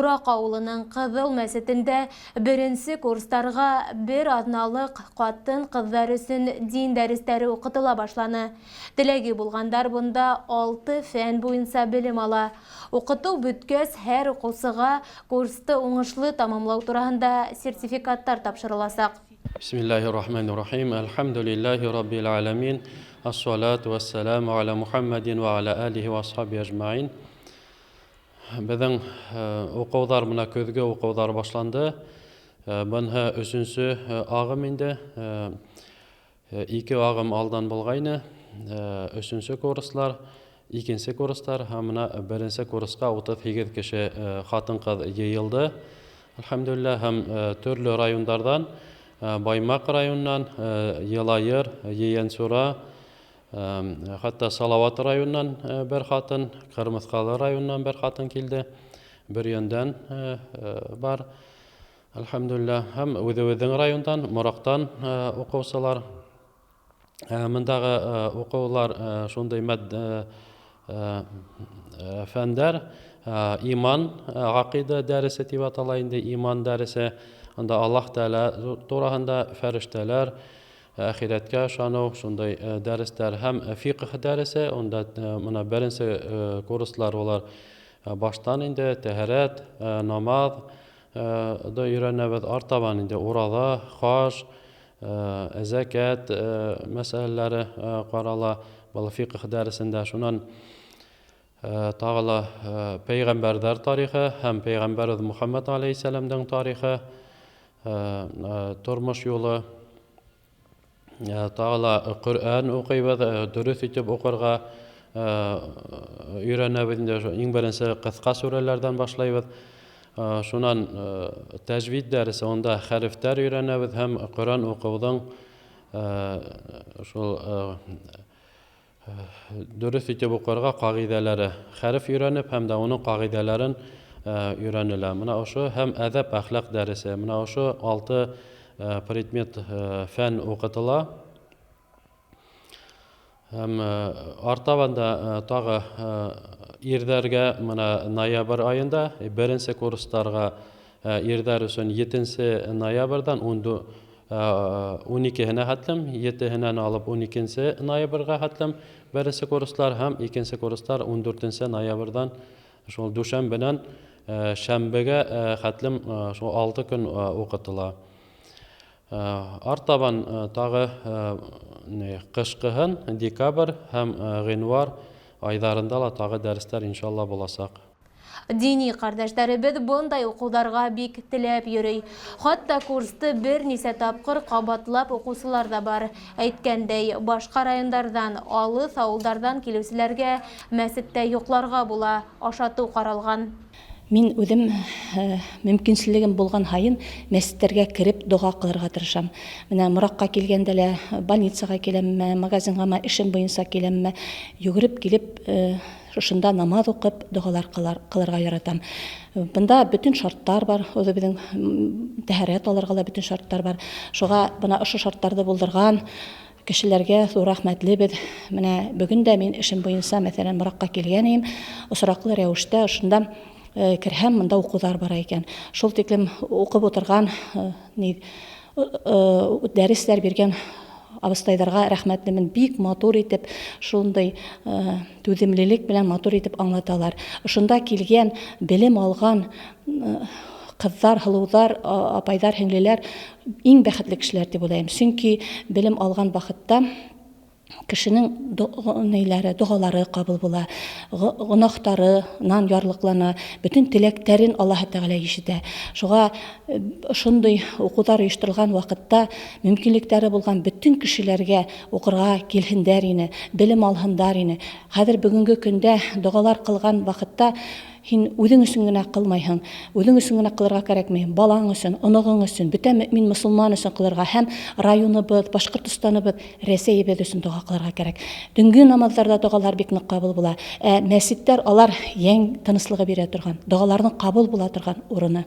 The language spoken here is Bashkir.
Мораҡ ауылының Ҡыҙыл мәсетендә беренсе курстарға бер аҙналыҡ ҡатын-ҡыҙҙар өсөн дин дәрестәре уҡытыла башланы. Теләге булғандар бында алты фән буйынса белем ала. Уҡытыу бөткәс, һәр уҡыусыға курсты уңышлы тамамлау тураһында сертификаттар тапшырыласаҡ. Бисмиллахи рахмани рахим. Әлхәмдүлилләһи раббил аламин. Ассалату вассаламу аля Мухаммадин ва аля алихи ва асхаби ажмаин. Беҙҙең уҡыуҙар менән көҙгө уҡыуҙар башланды. Быныһы өсөнсө ағым инде. Ике ағым алдан булғайны. Өсөнсө курслар, икенсе курстар һәм мына беренсе курсҡа 38 кеше ҡатын-ҡыҙ йыйылды. Әлхәмдүлилләһ, һәм төрлө райондарҙан, Баймаҡ районынан, Йылайыр, Ейәнсура, хатта Салават районынан бер хатын, Ҡырмыҫҡалы районынан бер хатын килде. Бөрйәндән бар. Әлхәмдүлилләһ, һәм үҙебеҙҙең райондан, Мораҡтан уҡыусылар. Мындағы уҡыулар шундай фәндәр, иман, ғаҡида дәресе тип атала инде, иман дәресе. Анда Аллаһ Тәғәлә тураһында, фәрештәләр, әхирәткә ышаныу, шундай дәрестәр һәм фиҡһ дәресе. Унда мына беренсе курслар улар баштан инде тәһәрәт, намаҙ да өйрәнәбеҙ, артабан инде ураҙа, хаж, зәкәт мәсьәләләре ҡарала был фиҡһ дәресендә. Шунан тағы ла пәйғәмбәрҙәр тарихы һәм пәйғәмбәребеҙ Мөхәммәд алейһиссәләмдең тарихы, тормош юлы, тағы ла Ҡөрьән уҡыйбыҙ, дөрөҫ итеп уҡырға өйрәнәбеҙ инде. Иң беренсе ҡыҫҡа сүрәләрҙән башлайбыҙ. Шунан тәжвид дәресе, унда хәрефтәр өйрәнәбеҙ һәм Ҡөрьән уҡыуҙың шул дөрөҫ итеп уҡырға ҡағиҙәләре, хәреф өйрәнеп һәм дә уның ҡағиҙәләрен өйрәнелә. Мына ошо һәм әҙәп әхлаҡ дәресе. Мына ошо алты предмет фән уҡытыла. Һәм артабан да тағы ирҙәргә мына ноябрь айында беренсе курстарға ирҙәр өсөн 7 ноябрҙән 12-һенә хәтлем, 7-һенән алып 12 ноябргә хәтлем беренсе курслар һәм икенсе курслар 14 ноябрҙән шул дүшәмбенән шәмбегә хәтлем шул 6 көн уҡытыла. Артабан тағы ҡышҡыһын декабрь һәм ғинвар айҙарында ла тағы дәрестәр иншалла буласаҡ. Дини ҡәрҙәштәребеҙ бындай уҡыуҙарға бик теләп йөрөй. Хатта курсты бер нисә тапҡыр ҡабатлап уҡыусылар ҙа бар. Әйткәндәй, башҡа райондарҙан, алыҫ ауылдарҙан килеүселәргә мәсеттә йоҡларға була, ашатыу ҡаралған. Мин үҙем мөмкинселегем булған һайын мәсеттәргә кереп доға ҡылырға тырышам. Менә Мораҡҡа килгәндә лә, больницаға киләмме, магазинғамы, эшем буйынса киләмме, йүгереп килеп, шушында намаҙ уҡып, доғалар ҡылырға яратам. Бында бөтөн шарттар бар, үҙебеҙҙең тәһәрәт алырға ла бөтөн шарттар бар. Шуға бына ошо шарттарҙы булдырған кешеләргә ҙур рәхмәтлебеҙ. Менә бөгөн дә мин эшем буйынса, мәҫәлән, Мораҡҡа килгән инем, осраҡлы рәүештә ошонда керһәм, мында уҡыуҙар бара икән. Шул тиклем уҡып ултырған, дәрестәр биргән абыстайҙарға рәхмәтлемен. Бик матур итеп, шундай түҙемлелек белән матур итеп аңлаталар. Ошонда килгән, белем алған ҡыҙҙар, һылыуҙар, апайҙар, һеңлеләр иң бәхетле кешеләр тип уйлайым. Сөнки белем алған ваҡытта кешенең нәйләре, доғалары ҡабул була, гонаһтарынан ярлыҡлана, бөтөн теләктәрен Аллаһы Тәғәлә ишетә. Шуға ошондай уҡыуҙар ойошторолған ваҡытта мөмкинлектәре булған бөтөн кешеләргә уҡырға килһендәр ине, белем алһындар ине. Хәҙер бөгөнгө көндә доғалар ҡылған ваҡытта һин үҙең өсөн генә ҡылмайһың, үҙең өсөн генә ҡылырға кәрәкмәй, балаң өсөн, оноғоң өсөн, бөтә мөмин мосолман өсөн ҡылырға һәм районыбыҙ, Башҡортостаныбыҙ, Рәсәйебеҙ өсөн доға ҡылырға кәрәк. Төнгө намаҙҙарҙа доғалар бик ныҡ ҡабул була. Ә мәсеттәр алар йән тыныслығы бирә торған, доғаларҙың ҡабул була торған урыны.